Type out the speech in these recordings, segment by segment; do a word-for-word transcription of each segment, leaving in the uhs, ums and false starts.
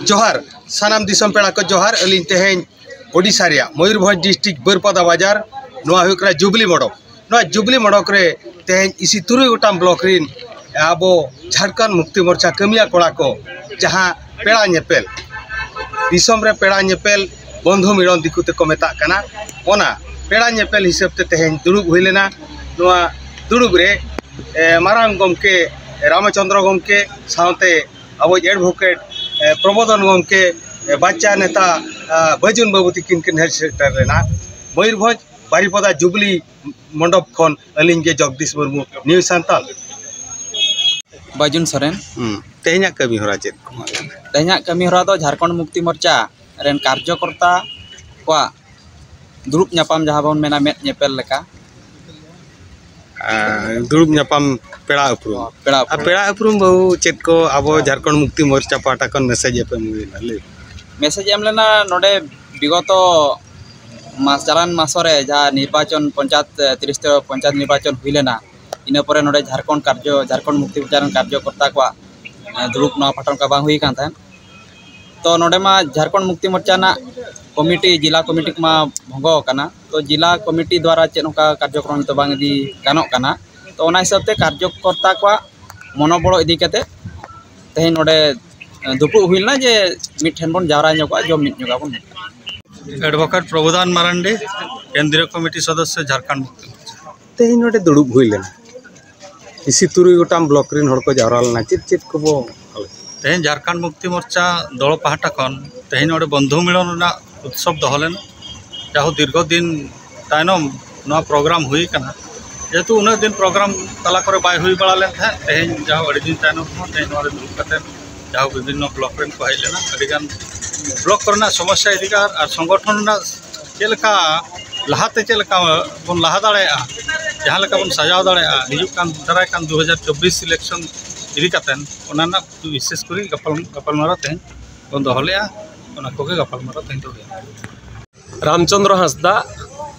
ᱡᱚᱦᱟᱨ, ᱥᱟᱱᱟᱢ ᱫᱤᱥᱚᱢ ᱯᱮᱲᱟ ᱠᱚ ᱡᱚᱦᱟᱨ᱾ ᱟᱹᱞᱤᱧ ᱛᱮᱦᱮᱧ ᱳᱰᱤᱥᱟ ᱨᱮᱭᱟᱜ ᱢᱚᱭᱩᱨᱵᱷᱚᱸᱡᱽ ᱰᱤᱥᱴᱨᱤᱠᱴ ᱵᱟᱹᱨᱯᱟᱫᱟ ᱵᱟᱡᱟᱨ, ᱱᱚᱣᱟ ᱦᱩᱭᱩᱜ ᱠᱟᱱᱟ ᱡᱩᱵᱽᱞᱤ ᱢᱚᱰᱚᱠ᱾ ᱱᱚᱣᱟ ᱡᱩᱵᱽᱞᱤ ᱢᱚᱰᱚᱠ ᱨᱮ ᱛᱮᱦᱮᱧ ᱤᱥᱤ ᱛᱩᱨᱩᱭ ᱜᱚᱴᱟᱝ ᱵᱞᱚᱠ ᱨᱤᱱ ᱟᱵᱚ ᱡᱷᱟᱲᱠᱷᱚᱸᱰ ᱢᱩᱠᱛᱤ ᱢᱳᱨᱪᱟ ᱠᱟᱹᱢᱤᱭᱟᱹ ᱠᱚᱲᱟ ᱠᱚ ᱡᱟᱦᱟᱸ ᱯᱮᱲᱟ ᱧᱮᱯᱮᱞ, ᱫᱤᱥᱚᱢ ᱨᱮ ᱯᱮᱲᱟ ᱧᱮᱯᱮᱞ, ᱵᱚᱱᱫᱷᱩ ᱢᱤᱞᱚᱱ ᱫᱤᱠᱩ ᱛᱮᱠᱚ ᱢᱮᱛᱟᱜ ᱠᱟᱱᱟ, ᱚᱱᱟ ᱯᱮᱲᱟ ᱧᱮᱯᱮᱞ ᱦᱤᱥᱟᱹᱵ ᱛᱮ ᱛᱮᱦᱮᱧ ᱫᱩᱲᱩᱵ ᱦᱩᱭ ᱞᱮᱱᱟ᱾ ᱱᱚᱣᱟ ᱫᱩᱲᱩᱵ ᱨᱮ ᱮ, ᱢᱟᱨᱟᱝ ᱜᱚᱢᱠᱮ ᱨᱟᱢᱪᱚᱸᱫᱽᱨᱚ ᱜᱚᱢᱠᱮ ᱥᱟᱶᱛᱮ ᱟᱵᱚᱭᱤᱡ ᱮᱰᱵᱷᱳᱠᱮᱴ, ᱮ, ᱯᱨᱚᱵᱳᱫᱷᱚᱱ ᱜᱚᱢᱠᱮ, ᱮ, ᱵᱟᱪᱪᱟ ᱱᱮᱛᱟ, ᱟ, ᱵᱟᱹᱡᱩᱱ ᱵᱟᱹᱵᱩ ᱛᱤᱠᱤᱱ ᱠᱤᱱ ᱦᱮᱡ ᱥᱮᱴᱮᱨ ᱞᱮᱱᱟ᱾ ᱢᱚᱭᱩᱨᱵᱷᱚᱸᱡᱽ ᱵᱟᱨᱤᱯᱚᱫᱟ ᱡᱩᱵᱽᱞᱤ ᱢᱚᱱᱰᱚᱯ ᱠᱷᱚᱱ ᱟᱹᱞᱤᱧ ᱜᱮ ᱡᱚᱜᱽᱫᱤᱥ ᱢᱩᱨᱢᱩ, ᱱᱤᱭᱩᱡᱽ ᱥᱟᱱᱛᱟᱞ᱾ ᱵᱟᱹᱡᱩᱱ ᱥᱚᱨᱮᱱ᱾ ᱦᱩᱸ᱾ ᱛᱮᱦᱮᱧᱟᱜ ᱠᱟᱹᱢᱤ ᱦᱚᱨᱟ ᱪᱮᱫ ᱠᱚ? ᱛᱮᱦᱮᱧᱟᱜ ᱠᱟᱹᱢᱤ ᱦᱚᱨᱟ ᱫᱚ ᱡᱷᱟᱲᱠᱷᱚᱸᱰ ᱢᱩᱠᱛᱤ ᱢᱳᱨᱪᱟ ᱨᱮᱱ ᱠᱟᱨᱡᱚᱠᱚᱨᱛᱟ ᱠᱚᱣᱟᱜ ᱫᱩᱲᱩᱵ ᱧᱟᱯᱟᱢ, ᱡᱟᱦᱟᱸ ᱵᱚᱱ ᱢᱮᱱᱟ ᱢᱮᱫ ᱧᱮᱯᱮᱞ ᱞᱮᱠᱟ᱾ ᱟᱨ ᱫᱩᱲᱩᱵ ᱧᱟᱯᱟᱢ ᱯᱮᱲᱟ ᱩᱯᱨᱩᱢ᱾ ᱯᱮᱲᱟ ᱟᱨ ᱩᱯᱨᱩᱢ᱾ ᱯᱮᱲᱟ ᱩᱯᱨᱩᱢ ᱵᱟᱹᱵᱩ, ᱪᱮᱫ ᱠᱚ ᱟᱵᱚ ᱡᱷᱟᱲᱠᱷᱚᱸᱰ ᱢᱩᱠᱛᱤ ᱢᱳᱨᱪᱟ ᱯᱟᱦᱴᱟ ᱠᱷᱚᱱ ᱢᱮᱥᱮᱡᱽ ᱮᱯ ᱮᱢ ᱦᱩᱭ ᱞᱮᱱᱟ, ᱞᱟᱹᱭ ᱢᱮ᱾ ᱢᱮᱥᱮᱡᱽ ᱮᱢ ᱞᱮᱱᱟ ᱱᱚᱰᱮ ᱵᱤᱜᱚᱛᱚ ᱢᱟᱥ, ᱪᱟᱞᱟᱣᱮᱱ ᱢᱟᱥᱚ ᱨᱮ ᱡᱟᱦᱟᱸ ᱱᱤᱨᱵᱟᱪᱚᱱ ᱯᱚᱧᱪᱟᱭᱮᱛ, ᱛᱤᱨᱤᱥ ᱛᱮ ᱯᱚᱧᱪᱟᱭᱮᱛ ᱱᱤᱨᱵᱟᱪᱚᱱ ᱦᱩᱭ ᱞᱮᱱᱟ, ᱤᱱᱟᱹ ᱯᱚᱨᱮ ᱱᱚᱰᱮ ᱡᱷᱟᱲᱠᱷᱚᱸᱰ ᱠᱟᱨᱡᱚ, ᱡᱷᱟᱲᱠᱷᱚᱸᱰ ᱢᱩᱠᱛᱤ ᱢᱳᱨᱪᱟ ᱨᱮᱱ ᱠᱟᱨᱡᱚᱠᱚᱨᱛᱟ ᱠᱚᱣᱟᱜ, ᱮ, ᱫᱩᱲᱩᱵ ᱱᱚᱣᱟ ᱯᱟᱦᱴᱟ ᱚᱱᱠᱟ ᱵᱟᱝ ᱦᱩᱭ ᱟᱠᱟᱱ ᱛᱟᱦᱮᱸᱫ᱾ ᱛᱚ ᱱᱚᱰᱮ ᱢᱟ ᱡᱷᱟᱲᱠᱷᱚᱸᱰ ᱢᱩᱠᱛᱤ ᱢᱳᱨᱪᱟ ᱨᱮᱱᱟᱜ ᱠᱚᱢᱤᱴᱤ, ᱡᱮᱞᱟ ᱠᱚᱢᱤᱴᱤ ᱠᱚᱢᱟ ᱵᱷᱚᱝᱜᱚ ᱟᱠᱟᱱᱟ᱾ ᱛᱚ ᱡᱮᱞᱟ ᱠᱚᱢᱤᱴᱤ ᱫᱣᱟᱨᱟ ᱪᱮᱫ ᱚᱱᱠᱟ ᱠᱟᱨᱡᱚᱠᱨᱚᱢ ᱱᱤᱛᱚᱜ ᱵᱟᱝ ᱤᱫᱤ ᱜᱟᱱᱚᱜ ᱠᱟᱱᱟ᱾ ᱛᱚ ᱚᱱᱟ ᱦᱤᱥᱟᱹᱵ ᱛᱮ ᱠᱟᱨᱡᱚᱠᱚᱨᱛᱟ ᱠᱚᱣᱟᱜ ᱢᱚᱱᱳᱵᱚᱲᱚ ᱤᱫᱤ ᱠᱟᱛᱮ ᱛᱮᱦᱮᱧ ᱱᱚᱰᱮ ᱫᱩᱯᱲᱩᱵ ᱦᱩᱭ ᱞᱮᱱᱟ ᱡᱮ ᱢᱤᱫ ᱴᱷᱮᱱ ᱵᱚᱱ ᱡᱟᱣᱨᱟ ᱧᱚᱜᱚᱜᱼᱟ, ᱡᱚᱢ ᱢᱤᱫ ᱧᱚᱜ ᱟᱵᱚᱱ᱾ ᱮᱰᱵᱷᱳᱠᱮᱴ ᱯᱨᱚᱵᱳᱫᱷᱟᱱ ᱢᱟᱨᱟᱱᱰᱤ, ᱠᱮᱱᱫᱨᱤᱭᱚ ᱠᱚᱢᱤᱴᱤ ᱥᱚᱫᱚᱥᱥᱚ, ᱡᱷᱟᱲᱠᱷᱚᱸᱰ ᱢᱩᱠᱛᱤ ᱢᱳᱨᱪᱟ᱾ ᱛᱮᱦᱮᱧ ᱱᱚᱰᱮ ᱫᱩᱲᱩᱵ ᱦᱩᱭ ᱞᱮᱱᱟ᱾ ᱤᱥᱤ ᱛᱩᱨᱩᱭ ᱜᱚᱴᱟᱝ ᱵᱞᱚᱠ ᱨᱮᱱ ᱦᱚᱲ ᱠᱚ ᱡᱟᱣᱨᱟ ᱞᱮᱱᱟ᱾ ᱪᱮᱫ ᱪᱮᱫ ᱠᱚᱵᱚ ᱛᱮᱦᱮᱧ ᱡᱷᱟᱲᱠᱷᱚᱸᱰ ᱢᱩᱠᱛᱤ ᱢᱳᱨᱪᱟ ᱫᱚᱞ ᱯᱟᱦᱴᱟ ᱠᱷᱚᱱ ᱛᱮᱦᱮᱧ ᱱᱚᱰᱮ ᱵᱚᱱᱫᱷᱩ ᱢᱤᱞᱚᱱ ᱨᱮᱱᱟᱜ ᱩᱛᱥᱚᱵ ᱫᱚᱦᱚ ᱞᱮᱱᱟ᱾ ᱡᱟᱦᱳ ᱫᱤᱨᱜᱷᱚ ᱫᱤᱱ ᱛᱟᱭᱱᱚᱢ ᱱᱚᱣᱟ ᱯᱨᱳᱜᱨᱟᱢ ᱦᱩᱭ ᱠᱟᱱᱟ, ᱡᱮᱦᱮᱛᱩ ᱩᱱᱟᱹᱜ ᱫᱤᱱ ᱯᱨᱳᱜᱨᱟᱢ ᱛᱟᱞᱟ ᱠᱚᱨᱮ ᱵᱟᱭ ᱦᱩᱭ ᱵᱟᱲᱟ ᱞᱮᱱ ᱛᱟᱦᱮᱸᱫ, ᱛᱮᱦᱮᱧ ᱡᱟᱦᱳ ᱟᱹᱰᱤ ᱫᱤᱱ ᱛᱟᱭᱱᱚᱢ ᱦᱚᱸ ᱛᱮᱦᱮᱧ ᱱᱚᱣᱟ ᱨᱮ ᱫᱩᱲᱩᱵ ᱠᱟᱛᱮ ᱡᱟᱦᱳ ᱵᱤᱵᱷᱤᱱᱱᱚ ᱵᱞᱚᱠ ᱨᱮᱱ ᱠᱚ ᱦᱮᱡ ᱞᱮᱱᱟ, ᱟᱹᱰᱤᱜᱟᱱ ᱵᱞᱚᱠ ᱠᱚᱨᱮᱱᱟᱜ ᱥᱚᱢᱚᱥᱥᱟ ᱤᱫᱤ ᱠᱟᱛᱮ ᱟᱨ ᱥᱚᱝᱜᱚᱴᱷᱚᱱ ᱨᱮᱱᱟᱜ ᱪᱮᱫ ᱞᱮᱠᱟ ᱞᱟᱦᱟᱛᱮ ᱪᱮᱫ ᱞᱮᱠᱟ ᱵᱚᱱ ᱞᱟᱦᱟ ᱫᱟᱲᱮᱭᱟᱜᱼᱟ, ᱡᱟᱦᱟᱸ ᱞᱮᱠᱟ ᱵᱚᱱ ᱥᱟᱡᱟᱣ ᱫᱟᱲᱮᱭᱟᱜᱼᱟ ᱦᱤᱡᱩᱜ ᱠᱟᱱ ᱫᱟᱨᱟᱭ ᱠᱟᱱ ᱫᱩ ᱦᱟᱡᱟᱨ ᱪᱚᱵᱵᱤᱥ ᱤᱞᱮᱠᱥᱚᱱ ᱤᱫᱤ ᱠᱟᱛᱮ, ᱚᱱᱟ ᱨᱮᱱᱟᱜ ᱵᱤᱥᱮᱥ ᱠᱚᱨᱮ ᱜᱟᱯᱟᱞ, ᱜᱟᱯᱟᱞᱢᱟᱨᱟᱣ ᱛᱮᱦᱮᱧ ᱵᱚᱱ ᱫᱚᱦᱚ ᱞᱮᱜᱼᱟ᱾ ᱚᱱᱟ ᱠᱚᱜᱮ ᱜᱟᱯᱟᱞᱢᱟᱨᱟᱣ ᱛᱮᱦᱮᱧ ᱫᱚ ᱦᱩᱭᱩᱜᱼᱟ᱾ ᱨᱟᱢᱪᱚᱸᱫᱽᱨᱚ ᱦᱟᱸᱥᱫᱟ,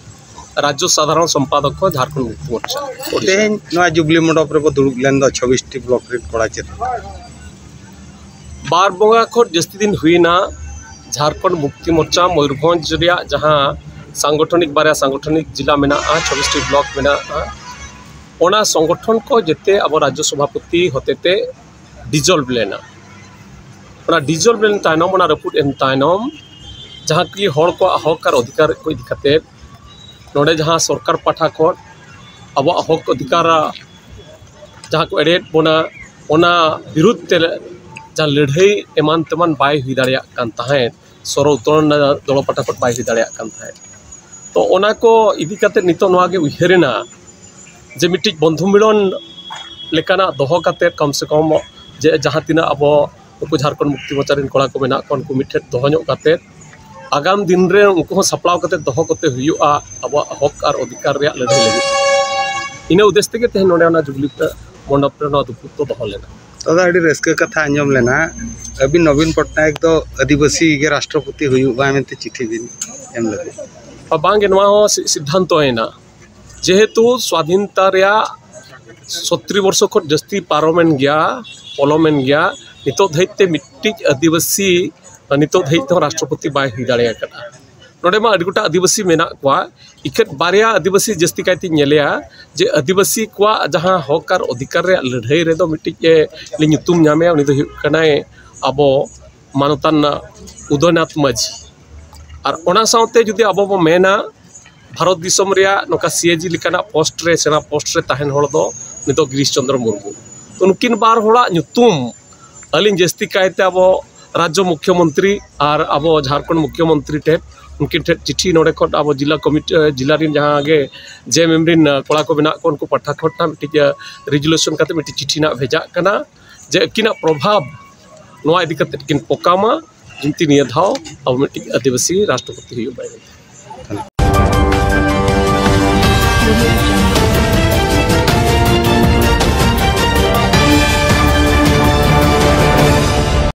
ᱨᱟᱡᱽᱡᱚ ᱥᱟᱫᱷᱟᱨᱚᱱ ᱥᱚᱢᱯᱟᱫᱚᱠ ᱠᱚ, ᱡᱷᱟᱲᱠᱷᱚᱸᱰ ᱢᱩᱠᱛᱤ ᱢᱳᱨᱪᱟ᱾ ᱛᱮᱦᱮᱧ ᱱᱚᱣᱟ ᱡᱩᱵᱽᱞᱤ ᱢᱚᱱᱰᱚᱯ ᱨᱮᱵᱚ ᱫᱩᱲᱩᱵ ᱞᱮᱱ ᱫᱚ ᱪᱷᱚᱵᱵᱤᱥ ᱴᱤ ᱵᱞᱚᱠ ᱨᱮᱱ ᱠᱚᱲᱟ ᱪᱮᱫ? ᱵᱟᱨ ᱵᱚᱸᱜᱟ ᱠᱷᱚᱱ ᱡᱟᱹᱥᱛᱤ ᱫᱤᱱ ᱦᱩᱭᱱᱟ, ᱡᱷᱟᱲᱠᱷᱚᱸᱰ ᱢᱩᱠᱛᱤ ᱢᱳᱨᱪᱟ ᱢᱚᱭᱩᱨᱵᱷᱚᱸᱡᱽ ᱨᱮᱭᱟᱜ ᱡᱟᱦᱟᱸ ᱥᱟᱝᱜᱚᱴᱷᱚᱱᱤᱠ, ᱵᱟᱨᱭᱟ ᱥᱟᱝᱜᱚᱴᱷᱚᱱᱤᱠ ᱡᱤᱞᱟ ᱢᱮᱱᱟᱜᱼᱟ, ᱪᱷᱚᱵᱵᱤᱥᱴᱤ ᱵᱞᱚᱠ ᱢᱮᱱᱟᱜᱼᱟ, ᱚᱱᱟ ᱥᱚᱝᱜᱚᱴᱷᱚᱱ ᱠᱚ ᱡᱮᱛᱮ ᱟᱵᱚ ᱨᱟᱡᱽᱡᱚ ᱥᱚᱵᱷᱟᱯᱚᱛᱤ ᱦᱚᱛᱮᱛᱮ ᱰᱤᱡᱚᱞᱵᱷ ᱞᱮᱱᱟ᱾ ᱚᱱᱟ ᱰᱤᱡᱚᱞᱵᱷ ᱞᱮᱱ ᱛᱟᱭᱱᱚᱢ, ᱚᱱᱟ ᱨᱟᱹᱯᱩᱫ ᱮᱱ ᱛᱟᱭᱱᱚᱢ, ᱡᱟᱦᱟᱸ ᱠᱤ ᱦᱚᱲ ᱠᱚᱣᱟᱜ ᱦᱚᱠ ᱟᱨ ᱚᱫᱷᱤᱠᱟᱨ ᱠᱚ ᱤᱫᱤ ᱠᱟᱛᱮᱫ ᱱᱚᱰᱮ ᱡᱟᱦᱟᱸ ᱥᱚᱨᱠᱟᱨ ᱯᱟᱦᱴᱟ ᱠᱷᱚᱱ ᱟᱵᱚᱣᱟᱜ ᱦᱚᱠ ᱚᱫᱷᱤᱠᱟᱨ ᱡᱟᱦᱟᱸ ᱠᱚ ᱮᱲᱮᱭᱮᱫ ᱵᱚᱱᱟ, ᱚᱱᱟ ᱵᱤᱨᱩᱫᱷ ᱛᱮ ᱡᱟᱦᱟᱸ ᱞᱟᱹᱲᱦᱟᱹᱭ ᱮᱢᱟᱱ ᱛᱮᱢᱟᱱ ᱵᱟᱭ ᱦᱩᱭ ᱫᱟᱲᱮᱭᱟᱜ ᱠᱟᱱ ᱛᱟᱦᱮᱸᱫ, ᱥᱚᱨᱚ ᱩᱛᱛᱚᱨᱚᱱ ᱫᱚᱞ ᱯᱟᱦᱴᱟ ᱠᱷᱚᱱ ᱵᱟᱭ ᱦᱩᱭ ᱫᱟᱲᱮᱭᱟᱜ ᱠᱟᱱ ᱛᱟᱦᱮᱸᱫ᱾ ᱛᱚ ᱚᱱᱟ ᱠᱚ ᱤᱫᱤ ᱠᱟᱛᱮ ᱱᱤᱛᱚᱜ ᱱᱚᱣᱟ ᱜᱮ ᱩᱭᱦᱟᱹᱨ ᱮᱱᱟ ᱡᱮ ᱢᱤᱫᱴᱤᱡ ᱵᱚᱱᱫᱷᱩ ᱢᱤᱞᱚᱱ ᱞᱮᱠᱟᱱᱟᱜ ᱫᱚᱦᱚ ᱠᱟᱛᱮ ᱠᱚᱢ ᱥᱮ ᱠᱚᱢ ᱡᱮ ᱡᱟᱦᱟᱸ ᱛᱤᱱᱟᱹᱜ ᱟᱵᱚ ᱱᱩᱠᱩ ᱡᱷᱟᱲᱠᱷᱚᱸᱰ ᱢᱩᱠᱛᱤ ᱢᱳᱨᱪᱟ ᱨᱮᱱ ᱠᱚᱲᱟ ᱠᱚ ᱢᱮᱱᱟᱜ ᱠᱚᱣᱟ, ᱩᱱᱠᱩ ᱢᱤᱫᱴᱷᱮᱱ ᱫᱚᱦᱚ ᱧᱚᱜ ᱠᱟᱛᱮ ᱟᱜᱟᱢ ᱫᱤᱱ ᱨᱮ ᱩᱱᱠᱩ ᱦᱚᱸ ᱥᱟᱯᱲᱟᱣ ᱠᱟᱛᱮ ᱫᱚᱦᱚ ᱠᱟᱛᱮ ᱦᱩᱭᱩᱜᱼᱟ ᱟᱵᱚᱣᱟᱜ ᱦᱚᱠ ᱟᱨ ᱚᱫᱷᱤᱠᱟᱨ ᱨᱮᱭᱟᱜ ᱞᱟᱹᱲᱦᱟᱹᱭ ᱞᱟᱹᱜᱤᱫ᱾ ᱤᱱᱟᱹ ᱩᱫᱽᱫᱮᱥ ᱛᱮᱜᱮ ᱛᱮᱦᱮᱧ ᱱᱚᱰᱮ ᱚᱱᱟ ᱡᱩᱵᱽᱞᱤ ᱢᱚᱱᱰᱚᱯ ᱨᱮ ᱱᱚᱣᱟ ᱫᱩᱯᱲᱩᱵ ᱫᱚ ᱫᱚᱦᱚ ᱞᱮᱱᱟ᱾ ᱛᱚᱵᱮ ᱟᱹᱰᱤ ᱨᱟᱹᱥᱠᱟᱹ ᱠᱟᱛᱷᱟ ᱟᱸᱡᱚᱢ ᱞᱮᱱᱟ, ᱟᱹᱵᱤᱱ ᱱᱚᱵᱤᱱ ᱯᱚᱴᱱᱟᱭᱮᱠ ᱫᱚ ᱟᱹᱫᱤᱵᱟᱹᱥᱤ ᱜᱮ ᱨᱟᱥᱴᱨᱚᱯᱚᱛᱤ ᱦᱩᱭᱩᱜᱼᱟ ᱢᱮᱱᱛᱮ ᱪᱤᱴᱷᱤ ᱵᱤᱱ ᱮᱢ ᱞᱮᱫᱟ᱾ ᱟᱨ ᱵᱟᱝᱜᱮ, ᱱᱚᱣᱟ ᱦᱚᱸ ᱥᱤ-, ᱥᱤᱫᱽᱫᱷᱟᱱᱛᱚ ᱦᱩᱭᱱᱟ, ᱡᱮᱦᱮᱛᱩ ᱥᱣᱟᱫᱷᱤᱱᱛᱟ ᱨᱮᱭᱟᱜ ᱥᱚᱛᱨᱤ ᱵᱚᱨᱥᱚ ᱠᱷᱚᱱ ᱡᱟᱹᱥᱛᱤ ᱯᱟᱨᱚᱢᱮᱱ ᱜᱮᱭᱟ, ᱯᱚᱞᱚᱢᱮᱱ ᱜᱮᱭᱟ, ᱱᱤᱛᱚᱜ ᱫᱷᱟᱹᱵᱤᱡ ᱛᱮ ᱢᱤᱫᱴᱤᱡ ᱟᱹᱫᱤᱵᱟᱹᱥᱤ ᱱᱤᱛᱚᱜ ᱫᱷᱟᱹᱵᱤᱡ ᱛᱮᱦᱚᱸ ᱨᱟᱥᱴᱨᱚᱯᱚᱛᱤ ᱵᱟᱭ ᱦᱩᱭ ᱫᱟᱲᱮ ᱟᱠᱟᱫᱼᱟ᱾ ᱱᱚᱰᱮ ᱢᱟ ᱟᱹᱰᱤ ᱜᱚᱴᱟᱝ ᱟᱹᱫᱤᱵᱟᱹᱥᱤ ᱢᱮᱱᱟᱜ ᱠᱚᱣᱟ, ᱤᱠᱷᱟᱹᱱ ᱵᱟᱨᱭᱟ ᱟᱹᱫᱤᱵᱟᱹᱥᱤ ᱡᱟᱹᱥᱛᱤ ᱠᱟᱭᱛᱮᱧ ᱧᱮᱞᱮᱭᱟ ᱡᱮ ᱟᱹᱫᱤᱵᱟᱹᱥᱤ ᱠᱚᱣᱟᱜ ᱡᱟᱦᱟᱸ ᱦᱚᱠ ᱟᱨ ᱚᱫᱷᱤᱠᱟᱨ ᱨᱮᱭᱟᱜ ᱞᱟᱹᱲᱦᱟᱹᱭ ᱨᱮᱫᱚ ᱢᱤᱫᱴᱤᱡ ᱮ ᱞᱤᱧ ᱧᱩᱛᱩᱢ ᱧᱟᱢᱮᱭᱟ, ᱩᱱᱤ ᱫᱚ ᱦᱩᱭᱩᱜ ᱠᱟᱱᱟᱭ ᱟᱵᱚ ᱢᱟᱱᱚᱛᱟᱱ ᱩᱫᱚᱭᱱᱟᱛᱷ ᱢᱟᱹᱡᱷᱤ᱾ ᱟᱨ ᱚᱱᱟ ᱥᱟᱶᱛᱮ ᱡᱩᱫᱤ ᱟᱵᱚ ᱵᱚ ᱢᱮᱱᱟ, ᱵᱷᱟᱨᱚᱛ ᱫᱤᱥᱚᱢ ᱨᱮᱭᱟᱜ ᱱᱚᱝᱠᱟ ᱥᱤ ᱮ ᱡᱤ ᱞᱮᱠᱟᱱᱟᱜ ᱯᱳᱥᱴ ᱨᱮ, ᱥᱮᱬᱟ ᱯᱳᱥᱴ ᱨᱮ ᱛᱟᱦᱮᱱ ᱦᱚᱲ ᱫᱚ ᱱᱤᱛᱚᱜ ᱜᱤᱨᱤᱥ ᱪᱚᱸᱫᱽᱨᱚ ᱢᱩᱨᱢᱩ᱾ ᱛᱚ ᱱᱩᱠᱤᱱ ᱵᱟᱨ ᱦᱚᱲᱟᱜ ᱧᱩᱛᱩᱢ ᱟᱹᱞᱤᱧ ᱡᱟᱹᱥᱛᱤ ᱠᱟᱭᱛᱮ ᱟᱵᱚ ᱨᱟᱡᱽᱡᱚ ᱢᱩᱠᱷᱭᱚᱢᱚᱱᱛᱨᱤ ᱟᱨ ᱟᱵᱚ ᱡᱷᱟᱲᱠᱷᱚᱸᱰ ᱢᱩᱠᱷᱭᱚᱢᱚᱱᱛᱨᱤ ᱴᱷᱮᱱ, ᱩᱱᱠᱤᱱ ᱴᱷᱮᱱ ᱪᱤᱴᱷᱤ ᱱᱚᱰᱮ ᱠᱷᱚᱱ ᱟᱵᱚ ᱡᱤᱞᱟ ᱠᱚᱢᱤᱴᱤ, ᱡᱤᱞᱟ ᱨᱮᱱ ᱡᱟᱦᱟᱸ ᱜᱮ ᱡᱮ ᱮᱢ ᱮᱢ ᱨᱮᱱ ᱠᱚᱲᱟ ᱠᱚ ᱢᱮᱱᱟᱜ ᱠᱚ, ᱩᱱᱠᱩ ᱯᱟᱦᱴᱟ ᱠᱷᱚᱱ ᱦᱟᱸᱜ ᱢᱤᱫᱴᱤᱡ ᱨᱮᱡᱩᱞᱩᱥᱚᱱ ᱠᱟᱛᱮ ᱢᱤᱫᱴᱤᱡ ᱪᱤᱴᱷᱤ ᱱᱟᱜ ᱵᱷᱮᱡᱟᱜ ᱠᱟᱱᱟ ᱡᱮ ᱟᱹᱠᱤᱱᱟᱜ ᱯᱨᱚᱵᱷᱟᱵᱽ ᱱᱚᱣᱟ ᱤᱫᱤ ᱠᱟᱛᱮ ᱠᱤᱱ ᱯᱚᱠᱟᱢᱟ, ᱡᱤᱱᱛᱤ ᱱᱤᱭᱟᱹ ᱫᱷᱟᱣ ᱟᱵᱚ ᱢᱤᱫᱴᱤᱡ ᱟᱹᱫᱤᱵᱟᱹᱥᱤ ᱨᱟᱥᱴᱨᱚᱯᱚᱛᱤ ᱦᱩᱭᱩᱜ ᱢᱟ ᱢᱮᱱᱛᱮ᱾